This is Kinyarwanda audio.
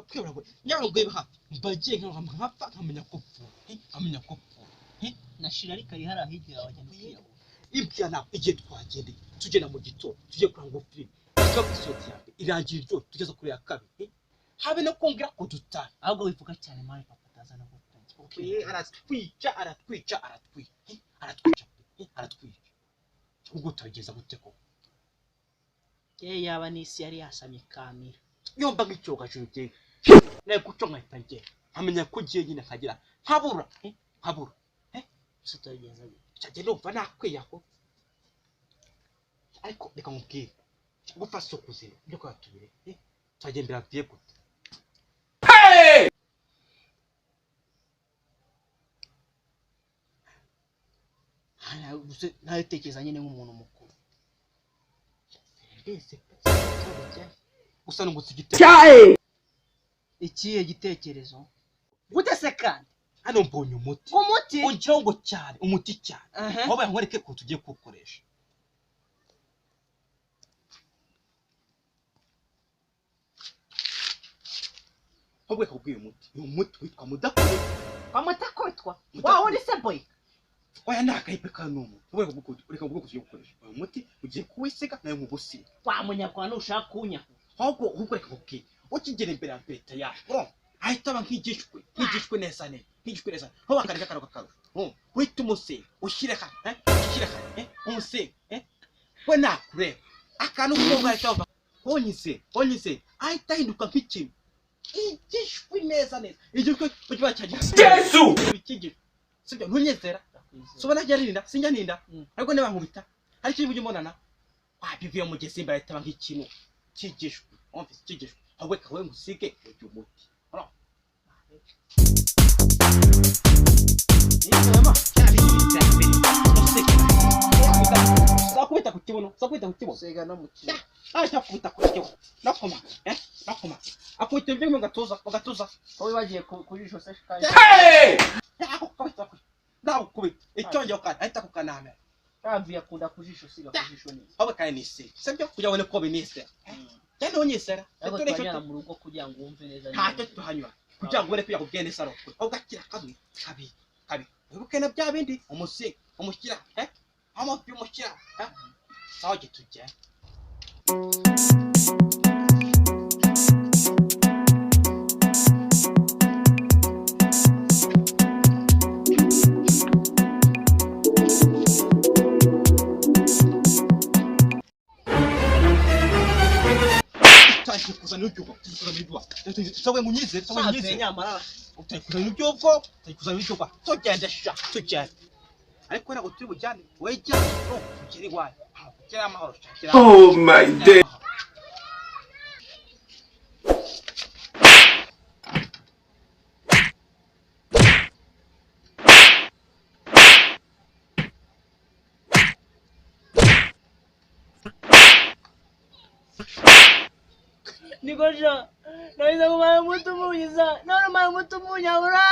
Kwiyahura nyarugwe hafi mbagiye nkapfa nkamenya ko pfuye, nkamenya ko pfuye. Nashira ariko ari hariya hirya yawe agenda ukiyahura. Ibya nawe igihe twagendeye tugenda mu gitondo tugiye kuranga filime tuba ku isoko ya mbere irangira iryo tugeze kuri ya kabiri habe no kongera ko dutaha. Ahubwo wivuga cyane mani papa ataza no kukumva. Aratwica aratwica aratwica aratwica aratwica. Ubwo turageza gute ko yaba n'isi yari yasamye kamira yomba nk'icyogajuru giye nawe guco nkahita ngenda nkamenya ko ugiye nyine nkagira nkabura nkabura. Gusa turagenza gute? Cyajya numva nakwiyaho ariko reka nkubwire gupfa si ukuzira ibyo kwa tubire turagendera biye gute? Ntabitekereza nyine nk'umuntu mukuru. Gusa nungutse igitekerezo. Ikihe gitekerezo? Gute se kandi? Hano mbonye umuti. Umuti? Ungira ngo cyane, umuti cyane. Aho bankwereke ko tugiye kuwukoresha. Ahubwo reka nkubwire umuti. Uyu muti witwa mudakubitwa. Kwa mudakubitwa? Wa wundi se boy? Oya ni akayipe ka ni umuti. Reka nkubwire ko tugiye gukoresha. Uyu muti ugiye kuwisiga nawe nkugusiga. Wa munyarwanda ushaka kunyahura. Ahubwo reka nkubwire. Ukigera imbere ya leta yacu, ahita aba nk'igishwi, nk'igishwi neza neza, nk'igishwi neza. Aho bakareka akaruka karuka. Uhita umusiga, ushyire hano, ushyire hano, umusiga, we nakureba. Akantu k'ubwonko ahita ava. Onyise, onyise, ahita ahinduka nk'ikintu. Igishwi neza neza. Igishwi kiba cyagiye. Yesu! Ikigishwi. Sibyo, ntunyizera. Subona njya ninda, sinjya ninda. Ariko niba nkubita, hari ikintu ujya umbonana. Wabivuye mu gisimba ahita aba nk'ikintu cy'igishwi. Wumvise ikigishwi. Ahubwo reka wowe ngusige uyu muti. Sakubita ku kibuno, sakubita ku kibuno. Sega no mu kibuno. Sakubita ku kibuno. Nakoma, nakoma. Akubita ibyo mu gatuza, mu gatuza. Wowe bagiye kuri jisho se kandi. Hey! Akubita ku. Ndakubita. Icyongeye kandi ahita kukanamera. Yavuye akunda ku jisho siga ku jisho neza. Ahubwo kandi nise. Sibyo kugira ngo ko binisera. Cyane unyisera. Ariko twajyana mu rugo kugira ngo wumve neza. Ntacyo tuhanyura. Kugira ngo ureke yakubwiye neza ariko. Ahubwo akira kabiri, kabiri, kabiri. Wibuke na bya bindi umusiga, umushyira, amafi umushyira, Sawa tujya. Kuzana ibyuko, kuzana ibyuko. Sawe nkunyize, sawe nkunyize. Kuzana ibyuko, kuzana ibyuko. Tugende sha, tugende. Ariko ntabwo turi bujyane, wowe jya, tugere iwanyu. Tugere amahoro sha. Oh my day. Nikosha, naweza kumara mtu mmoja, naona mara mtu mmoja ura.